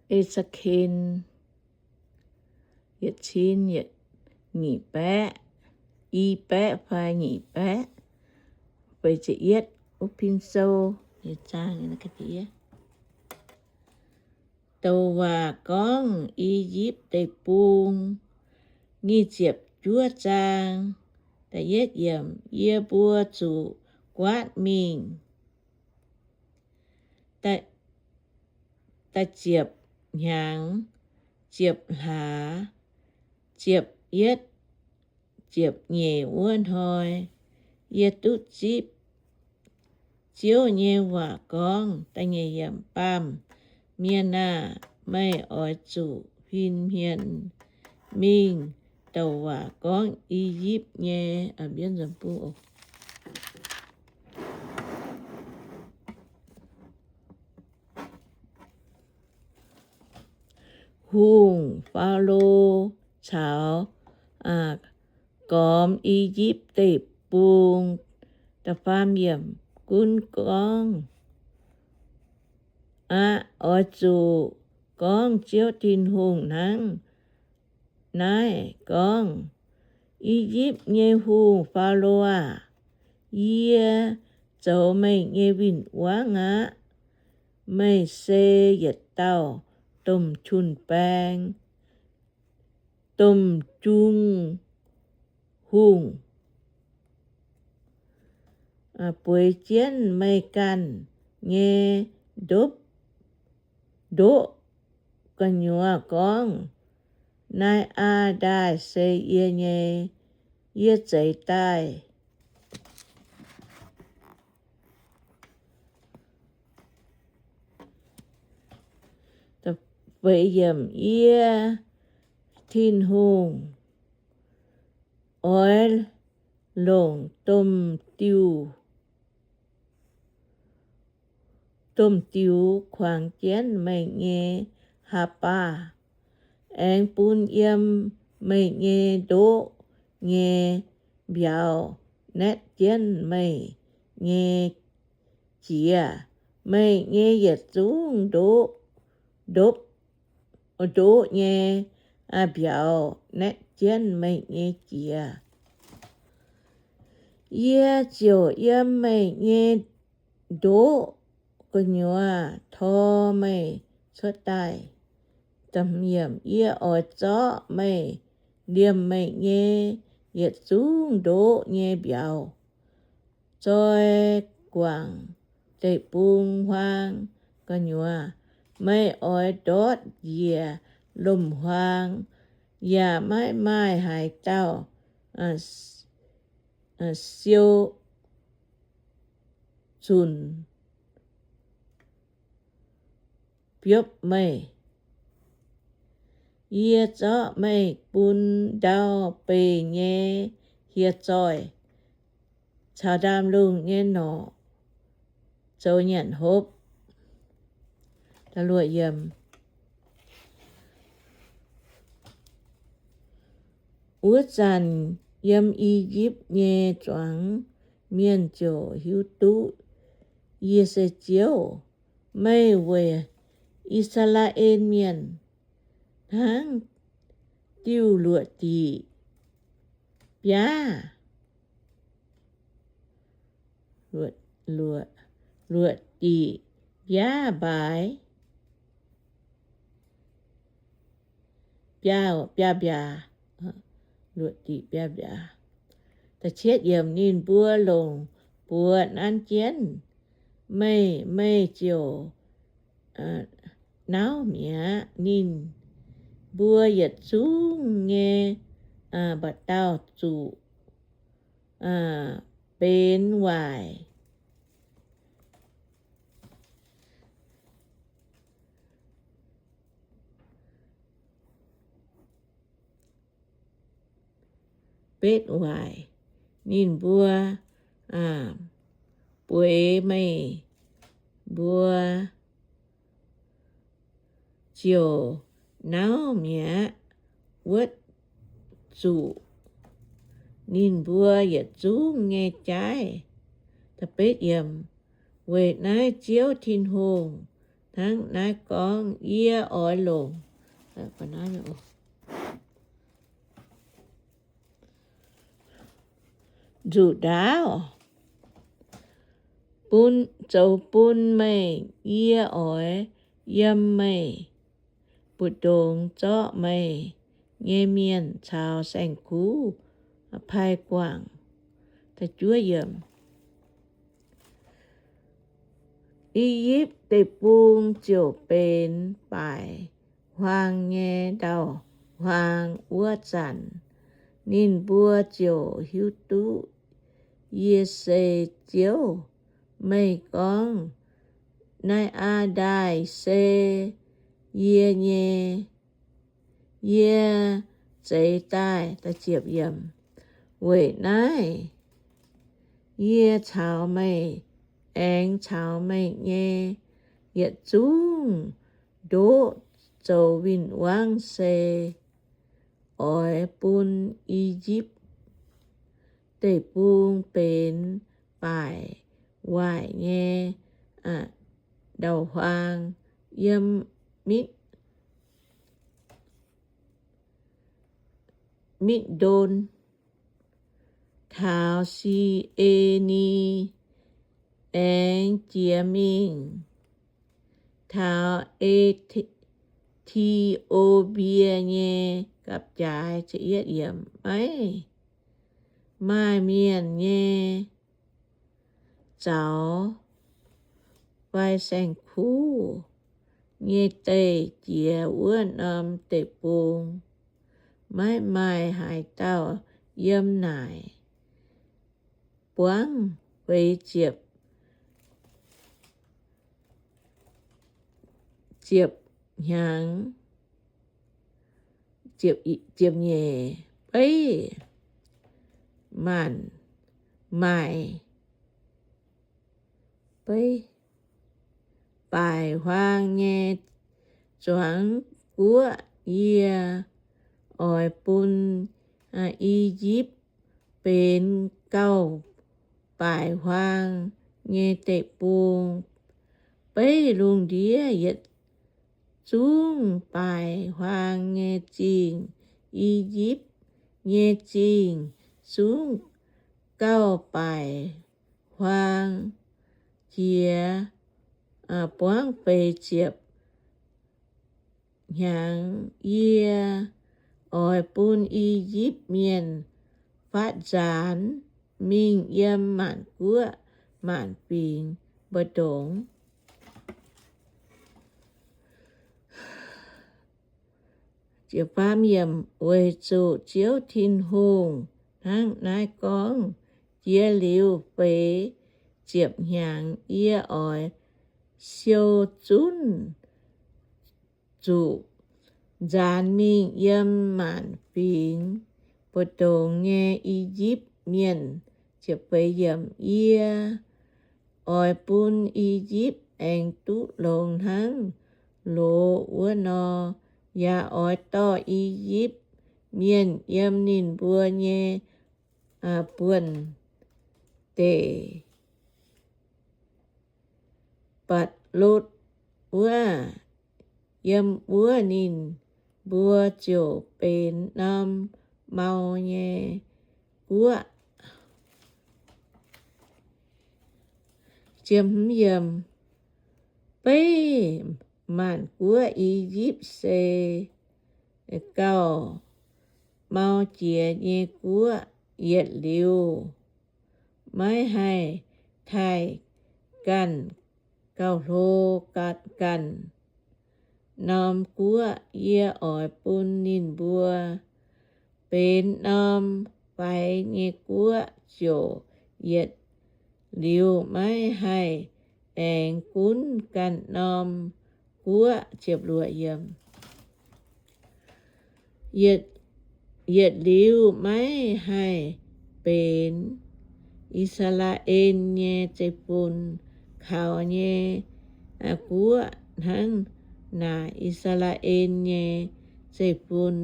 E^se^ken yietc cin yietc nyic baeqv, i baeqv fai nyic baeqv feix ziepc yietv. Wuov pin sou, douc waac gorngv I^yipv Deic-Bung. Nyic ziepc juov zaang. Da'yietv yiemc, yie mbuo zuqc guaatv mingh da'ziepc, da'ziepc hnyangx, ziepc hlaax, ziepc yietv, ziepc nyeic wuov hnoi, yie duqv zipv Ziouv nyei waac gorngv, da'nyeic yiemc, Baamh mienh aah! Meih oix zuqc huin hmien mingh douc waac gorngv I^yipv nyei hungh, Faalo, caux gormx I^yipv Deic-Bung. Da'faam yiemc, gunv gorngv aqv, oix zuqc gorngv Ziouv Tin-Hungh hnangv naaiv gorngv, I^yipv nyei hungh, Faalo aah! Yie zoux meih nyei win-wangv aqv. Meih se yietc dauh domh jun-baeng, domh jung hungh, bueix jienv meih ganh nyei ndopv, ndoqv gu'nyuoz gorngv, Naaiv aa ndaaih se yie nyei. Yie zeix daaih. Yie, Tin-Hungh, oix longc domh diuh, domh diuh kuangx jienv meih nyei haa-baav, aengx bun yiem meih nyei ndoqv nyei mbiauz naetv jienv meih nyei jiex. Meih nyei yietc zungv ndoqv, ndopv, ndoqv nyei mbiauz naetv jienv meih nyei jiex. Yie ziouc yiem meih nyei ndoqv gu'nyuoz tor meih cuotv daaih. Yie oix zorqv meih liemh meih nyei yietc zungv ndoqv nyei mbiauz, zoi guangc deic-bung-huaang gu'nyuoz. Meih oix ndortv njiec lomc-huaang, yaac maiv maaih haaix dauh siou zunc biopv meih. Yie zorqv meih bun ndau beih nyei hieh zoih caux ndaamv-lungh nyei norqc zoux nyanc hopv. Wuov zanc yiem I^yipv nyei zuangx mienh ziouc hiuv duqv yie se Ziouv. Meih weic I^saa^laa^en Mienh hnangv diuh luoqc diqc biaav, luoqc diqc biaav mbaaix, biaav mbiaax, luoqc diqc biaav mbiaax. Da'cietv yiemc, ninh mbuo longc buoz nanv jienv meih, meih ziouc nauv mi'aqv. Ninh mbuo yietc zungv nyei mba'dauh zuqc benx waaic. Betv waaic. Ninh mbuo bueix meih mbuo ziouc nauv mi'aqv. Wuov zuqc ninh mbuo yietc zungv nyei jaaiv. Weic naaiv Ziouv Tin-Hungh hnangv naaiv gorngv, Yie oix longc nzuqc-ndaauv bun, zoux bun meih. Yie oix yiem meih mbu'ndongx zorqv meih nyei mienh caux saeng-kuv pai guangc. I^yipv Deic-Bung ziouc benx baaic huaang nyei ndau-huaang. Wuov zanc ninh mbuo ziouc hiuv duqv yie se Ziouv. Meih gorngv, Naaiv aqv, ndaaih se yie nyei, yie zeix daaih. Weic naaiv yie caux meih aengx caux meih nyei yietc zungv ndoqv zoux win-wangv se oix bun I^yipv Deic-Bung benx baaic waaic nyei ndau-huaang yiem Mitv- Mitv^ndon taux Si^e^ni, aengx jiex mingh taux E^ti^o^mbie nyei gapv-jaaix. Maiv maaih mienh nyei zaux fai saeng-kuv nyei deih jiex wuov norm deic-bung. Maiv maaih haaix dauh yiem naaic buangv feix ziepc, ziepc hnyangx, ziepc nyeic beiv maanc maaih beiv baaic huaang nyei zuangx guoqv. Yie oix bun I^yipv benx gauh baaic huaang nyei deic-bung. Beiv lungh ndiev yietc zungv baaic huaang nyei zingh, I^yipv nyei zingh zungv gauh baaic huaang jiex buangv feix ziepc hnyangx. Yie oix bun I^yipv Mienh faatv nzaanx mingh yiem maanc guoqv maanc fingx mbu'ndongx. Weic zuqc Ziouv Tin-Hungh hnangv naaiv gorngv, Jiex liuz feix ziepc hnyangx yie oix siou zunv zuqc nzaanx mingh yiem maanc fingx mbu'ndongx nyei I^yipv Mienh. Yie oix bun I^yipv aengx duqv longx hnangv loz wuov nor, yaac oix dorh I^yipv Mienh yiem ninh mbuo nyei buonv deic, Baatc^lotv wuov. Yiem wuov ninh mbuo ziouc benx norm mau nyei guoqv. Beiv maanc guoqv I^yipv se gauh mau jiex nyei guoqv, yietc liuz maiv haih taaih ganh, gauh hlo ganh norm guoqv. Yie oix bun ninh mbuo benx norm faix nyei guoqv, ziouc yietc liuz maiv haih aengx gunv ganh norm guoqv. Yietc liuz maiv haih benx I^saa^laa^en nyei zeiv-fun kaux nyei guoqv hnangv naaic. I^saa^laa^en nyei zeiv-fun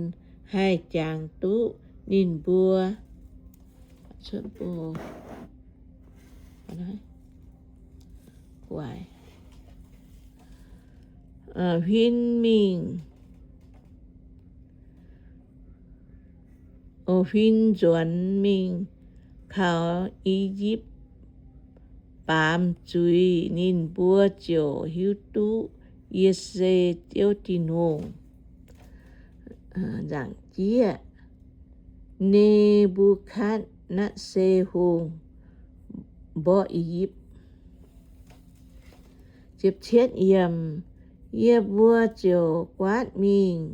haih jangx duqv ninh mbuo. huin mingh, huin nzuonx mingh kaux I^yipv baamz zuiz, ninh mbuo ziouc hiuv duqv yie se Ziouv Tin-Hungh. Nzaangc jieqv, Ne^mbu^katv^netv^saa Hungh mborqv I^yipv. Yie mbuo ziouc guaatv mingh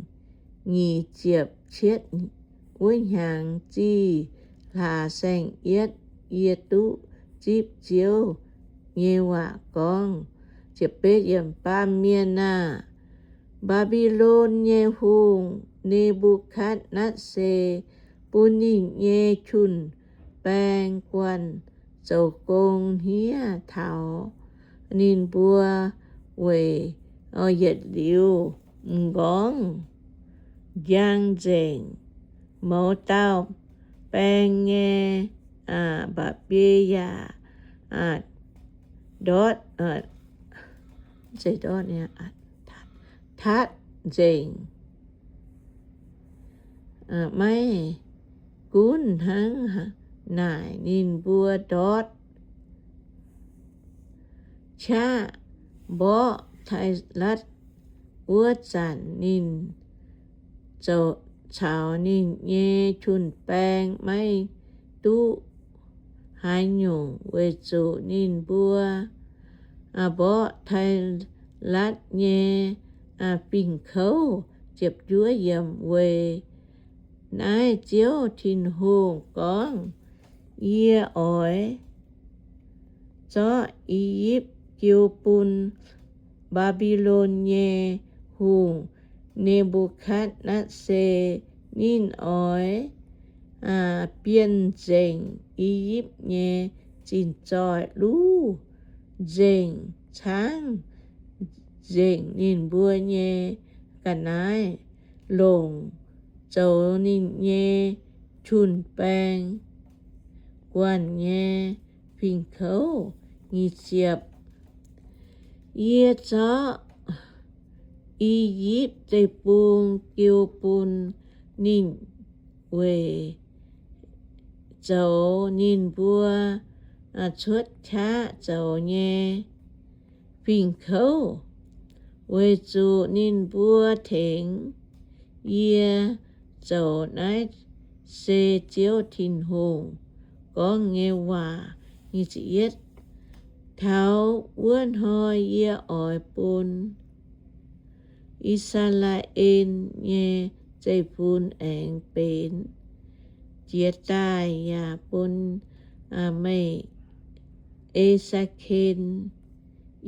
nyic ziepc cietv wuov hnyangx, zih hlaax saeng-yietv, yie duqv zipv Ziouv nyei waac gorngv, Baamh mienh aah! Mbaa^mbi^lon nyei hungh, Ne^mbu^katv^netv^saa, bun ninh nyei jun-baeng guanh zoux gong hniev taux ninh mbuo weic yietc liuz m'nqorngv njang nzengc. Mouz dauh baeng nyei mba'biei yaac ndortv, tatv nzengc. Maiv gunv hnangv naaic, ninh mbuo ndortv qaqv mborqv Tailatv wuov zanc, ninh caux ninh nyei jun-baeng maiv duqv haaix nyungc, weic zuqc ninh mbuo mborqv Tailatv nyei fingx-kouv. Weic naaiv Ziouv Tin-Hungh gorngv, Yie oix zorqv I^yipv jiu bun Mbaa^mbi^lon nyei hungh, Ne^mbu^katv^netv^saa. Ninh oix bienh nzengc I^yipv nyei zinh zoih, luv nzengc caangv, nzengc ninh mbuo nyei ga'naaiv, longc zoux ninh nyei jun-baeng guanh nyei fingx-kouv. Yie zorqv I^yipv Deic-Bung jiu bun ninh weic zoux ninh mbuo cuotv qaqv zoux nyei fingx-kouv, weic zuqc ninh mbuo tengx yie zoux. Naaiv se Ziouv Tin-Hungh gorngv nyei waac. Taux wuov hnoi yie oix bun I^saa^laa^en nyei zeiv-fun aengx benx jiex daaih, yaac bun meih E^se^ken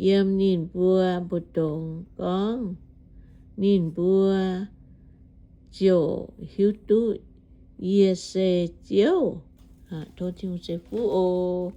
yiem ninh mbuo mbu'ndongx gorngv, ninh mbuo ziouc hiuv duqv yie se Ziouv. Tov Tin-Hungh ceix fuqv oc.